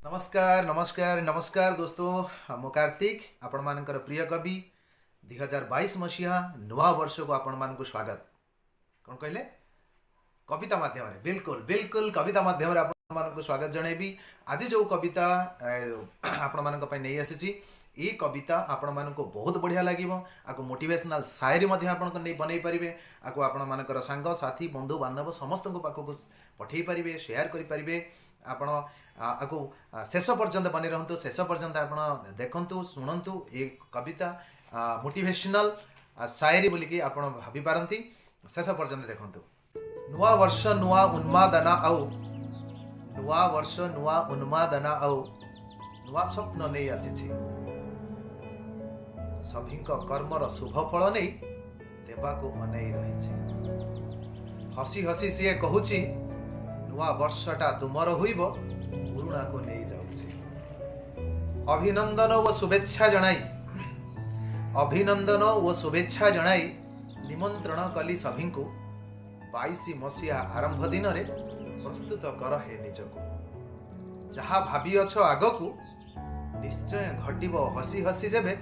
ନମସ୍କାର, ନମସ୍କାର, ନମସ୍କାର ଦୋସ୍ତ। ମୁଁ କାର୍ତ୍ତିକ, ଆପଣମାନଙ୍କର ପ୍ରିୟ କବି। 2022 ମସିହା ନୂଆ ବର୍ଷକୁ ଆପଣମାନଙ୍କୁ ସ୍ୱାଗତ। କ'ଣ କହିଲେ? କବିତା ମାଧ୍ୟମରେ, ବିଲକୁଲ ବିଲକୁଲ, କବିତା ମାଧ୍ୟମରେ ଆପଣମାନଙ୍କୁ ସ୍ୱାଗତ ଜଣାଇବି। ଆଜି ଯେଉଁ କବିତା ଆପଣମାନଙ୍କ ପାଇଁ ନେଇ ଆସିଛି, ଏଇ କବିତା ଆପଣମାନଙ୍କୁ ବହୁତ ବଢ଼ିଆ ଲାଗିବ। ଆକୁ ମୋଟିଭେସନାଲ ସାୟରୀ ମଧ୍ୟ ଆପଣଙ୍କ ନେଇ ବନେଇ ପାରିବେ। ଆକୁ ଆପଣମାନଙ୍କର ସାଙ୍ଗସାଥି, ବନ୍ଧୁ ବାନ୍ଧବ ସମସ୍ତଙ୍କ ପାଖକୁ ପଠେଇ ପାରିବେ, ସେୟାର କରିପାରିବେ। ଆପଣ ଆକୁ ଶେଷ ପର୍ଯ୍ୟନ୍ତ ବନେଇ ରହନ୍ତୁ, ଶେଷ ପର୍ଯ୍ୟନ୍ତ ଆପଣ ଦେଖନ୍ତୁ, ଶୁଣନ୍ତୁ। ଏ କବିତା ମୋଟିଭେସନାଲ ସାୟରୀ ବୋଲିକି ଆପଣ ଭାବିପାରନ୍ତି। ଶେଷ ପର୍ଯ୍ୟନ୍ତ ଦେଖନ୍ତୁ। ନୂଆ ବର୍ଷ ନୂଆ ଉନ୍ମାଦନା ଆଉ, ନୂଆ ବର୍ଷ ନୂଆ ଉନ୍ମାଦନା ଆଉ ନୂଆ ସ୍ୱପ୍ନ ନେଇ ଆସିଛି। ସଭିଙ୍କ କର୍ମର ଶୁଭ ଫଳ ନେଇ ଦେବାକୁ ଅନେଇ ରହିଛି। ହସି ହସି ସିଏ କହୁଛି, ନୂଆ ବର୍ଷଟା ତୁମର ହୋଇବ, ପୁରୁଣାକୁ ନେଇ ଯାଉଛି। ଅଭିନନ୍ଦନ ଓ ଶୁଭେଚ୍ଛା ଜଣାଇ, ଅଭିନନ୍ଦନ ଓ ଶୁଭେଚ୍ଛା ଜଣାଇ ନିମନ୍ତ୍ରଣ କଲି ସଭିଙ୍କୁ। 22 ମସିହା ଆରମ୍ଭ ଦିନରେ ପ୍ରସ୍ତୁତ କର ହେ ନିଜକୁ। ଯାହା ଭାବିଅଛ ଆଗକୁ ନିଶ୍ଚୟ ଘଟିବ, ହସି ହସି ଯେବେ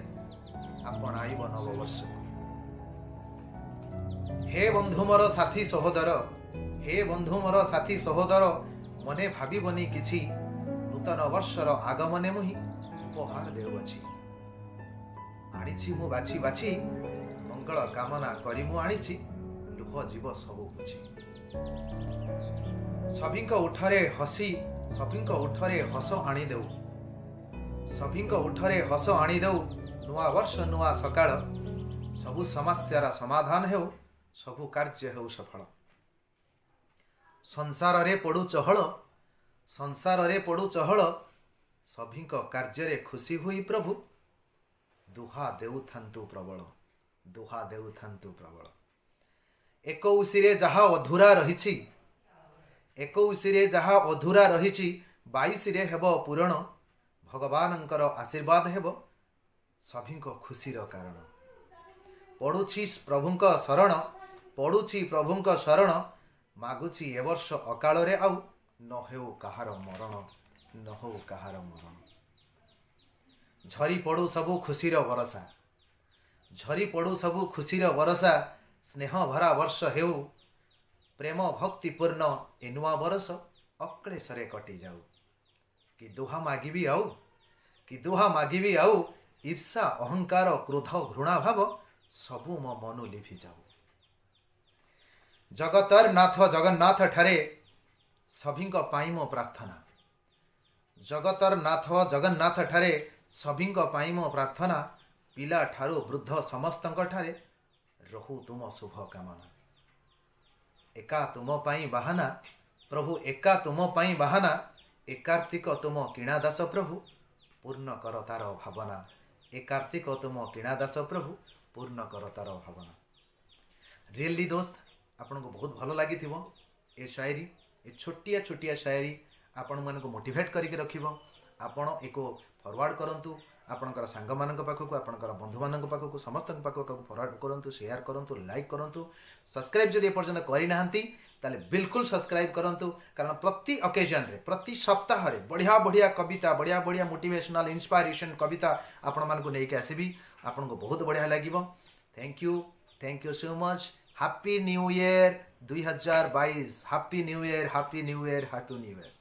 ଆପଣାଇବ ନବବର୍ଷକୁ। ହେ ବନ୍ଧୁ ମୋର ସାଥୀ ସହୋଦର, ହେ ବନ୍ଧୁ ମୋର ସାଥୀ ସହୋଦର, ମନେ ଭାବିବନି କିଛି। ନୂତନ ବର୍ଷର ଆଗମନେ ମୁହିଁ ଉପହାର ଦେଉଅଛି। ଆଣିଛି ମୁଁ ବାଛି ବାଛି, ମଙ୍ଗଳ କାମନା କରି ମୁଁ ଆଣିଛି, ଲୁହ ଯିବ ସବୁ ବୁଝି। ସଭିଙ୍କ ଓଠରେ ହସି, ସଭିଙ୍କ ଓଠରେ ହସ ଆଣିଦେଉ, ସଭିଙ୍କ ଓଠରେ ହସ ଆଣିଦେଉ ନୂଆ ବର୍ଷ ନୂଆ ସକାଳ। ସବୁ ସମସ୍ୟାର ସମାଧାନ ହେଉ, ସବୁ କାର୍ଯ୍ୟ ହେଉ ସଫଳ। ସଂସାରରେ ପଡୁ ଚହଳ, ସଂସାରରେ ପଡୁ ଚହଳ, ସଭିଙ୍କ କାର୍ଯ୍ୟରେ ଖୁସି ହୋଇ ପ୍ରଭୁ ଦୁହା ଦେଉଥାନ୍ତୁ ପ୍ରବଳ, ଦୁହା ଦେଉଥାନ୍ତୁ ପ୍ରବଳ। 21ରେ ଯାହା ଅଧୁରା ରହିଛି, 21ରେ ଯାହା ଅଧୁରା ରହିଛି, 22ରେ ହେବ ପୂରଣ। ଭଗବାନଙ୍କର ଆଶୀର୍ବାଦ ହେବ ସଭିଙ୍କ ଖୁସିର କାରଣ। ପଡ଼ୁଛି ପ୍ରଭୁଙ୍କ ଶରଣ, ପଡ଼ୁଛି ପ୍ରଭୁଙ୍କ ଶରଣ, ମାଗୁଛି ଏ ବର୍ଷ ଅକାଳରେ ଆଉ ନ ହେଉ କାହାର ମରଣ, ନ ହେଉ କାହାର ମରଣ। ଝରି ପଡ଼ୁ ସବୁ ଖୁସିର ବରସା, ଝରି ପଡ଼ୁ ସବୁ ଖୁସିର ବରସା, ସ୍ନେହ ଭରା ବର୍ଷ ହେଉ। ପ୍ରେମ ଭକ୍ତିପୂର୍ଣ୍ଣ ଏ ନୂଆ ବରଷ ଅକ୍ଳେଶରେ କଟିଯାଉ। କି ଦୁହା ମାଗିବି ଆଉ, କି ଦୁହା ମାଗିବି ଆଉ, ଈର୍ଷା, ଅହଙ୍କାର, କ୍ରୋଧ, ଘୃଣା ଭାବ ସବୁ ମୋ ମନୁ ଲିଭିଯାଉ। ଜଗତର ନାଥ ଜଗନ୍ନାଥ ଠାରେ ସଭିଙ୍କ ପାଇଁ ମୋ ପ୍ରାର୍ଥନା, ଜଗତର ନାଥ ଜଗନ୍ନାଥ ଠାରେ ସଭିଙ୍କ ପାଇଁ ମୋ ପ୍ରାର୍ଥନା, ପିଲା ଠାରୁ ବୃଦ୍ଧ ସମସ୍ତଙ୍କ ଠାରେ ରହୁ ତୁମ ଶୁଭ କାମନା। ଏକା ତୁମ ପାଇଁ ବାହାନା ପ୍ରଭୁ, ଏକା ତୁମ ପାଇଁ ବାହାନା, ଏ କାର୍ତ୍ତିକ ତୁମ କିଣା ଦାସ ପ୍ରଭୁ, ପୂର୍ଣ୍ଣ କର ତାର ଭାବନା। ଏ କାର୍ତ୍ତିକ ତୁମ କିଣା ଦାସ ପ୍ରଭୁ, ପୂର୍ଣ୍ଣ କର ତାର ଭାବନା। ରିଏଲି ଦୋସ୍ତ, ଆପଣଙ୍କୁ ବହୁତ ଭଲ ଲାଗିଥିବ ଏ ସାୟରୀ। ଏ ଛୋଟିଆ ଛୋଟିଆ ସାୟରୀ ଆପଣମାନଙ୍କୁ ମୋଟିଭେଟ୍ କରିକି ରଖିବ। ଆପଣ ଏକୁ ଫରୱାର୍ଡ଼ କରନ୍ତୁ ଆପଣଙ୍କର ସାଙ୍ଗମାନଙ୍କ ପାଖକୁ, ଆପଣଙ୍କର ବନ୍ଧୁମାନଙ୍କ ପାଖକୁ, ସମସ୍ତଙ୍କ ପାଖକୁ ଫରୱାର୍ଡ଼ କରନ୍ତୁ, ସେୟାର କରନ୍ତୁ, ଲାଇକ୍ କରନ୍ତୁ। ସବସ୍କ୍ରାଇବ୍ ଯଦି ଏପର୍ଯ୍ୟନ୍ତ କରିନାହାନ୍ତି, ତାହେଲେ ବିଲକୁଲ ସବସ୍କ୍ରାଇବ୍ କରନ୍ତୁ, କାରଣ ପ୍ରତି ଅକେଜନରେ, ପ୍ରତି ସପ୍ତାହରେ ବଢ଼ିଆ ବଢ଼ିଆ କବିତା, ବଢ଼ିଆ ବଢ଼ିଆ ମୋଟିଭେସନାଲ୍ ଇନ୍ସପାଇରେସନ୍ କବିତା ଆପଣମାନଙ୍କୁ ନେଇକି ଆସିବି। ଆପଣଙ୍କୁ ବହୁତ ବଢ଼ିଆ ଲାଗିବ। Thank you, thank you so much. Happy New Year 2022। Happy New Year, Happy New Year, Happy New Year.